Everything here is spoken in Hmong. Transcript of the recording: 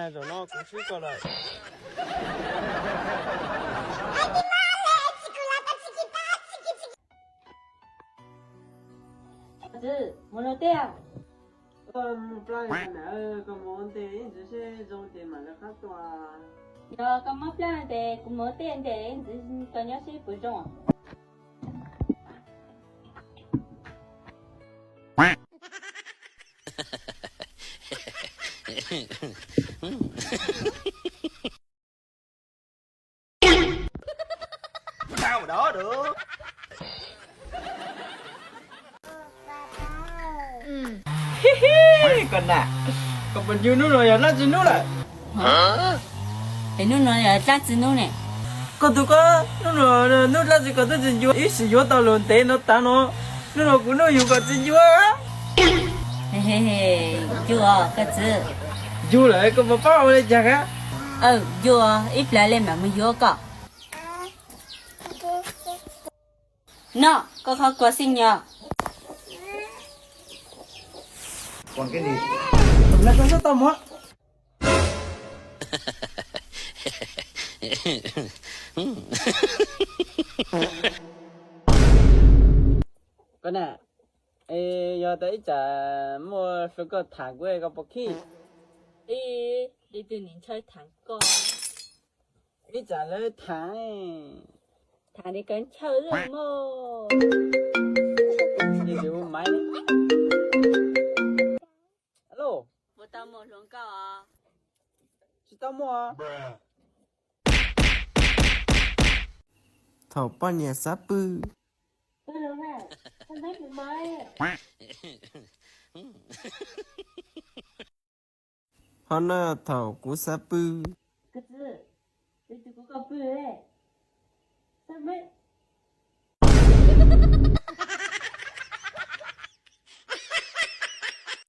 Zaum no kuv swb koj lawm. Ntxwv, mus luag tej. Koj mus plab na, koj mus ua ntej ib ntsis seb zoo ces mam li qab tuaj. Yog koj mob plab ces kuv mus ua tej ntej ib ntsis, koj nyob seb puas zoo. Koj na, koj puas ncu hnub no yog dlaab tsi hnub lawm? Es hnub no yog dlaab tsi hnub ne? Koj tus koj, hnub no hnub dlaab tsi koj twb tsis ncu, ib sim yuav tau lus ntev no tav no, hnub no kuv hnub yug koj tsis ncu. Ncu os koj txiv. Ncu lawm koj puas paub ua li cas kab? Ncu os, ib plag li mam mus yuav koj. No, koj qhov kua xij nyog. Koj na, yog tas ib tsam muaj hluas nkauj tham kuv koj puas khib? Ib, ib tug niam ntshaw tham koj. Ib tsam lawv tham, tham li koj ntshaw mog. Ua maiv. Alo. Puas tau muaj hluas nkauj os? Tsis tau muaj. Thaum poj niam xav pw. Ho no thaum kuv xav pw.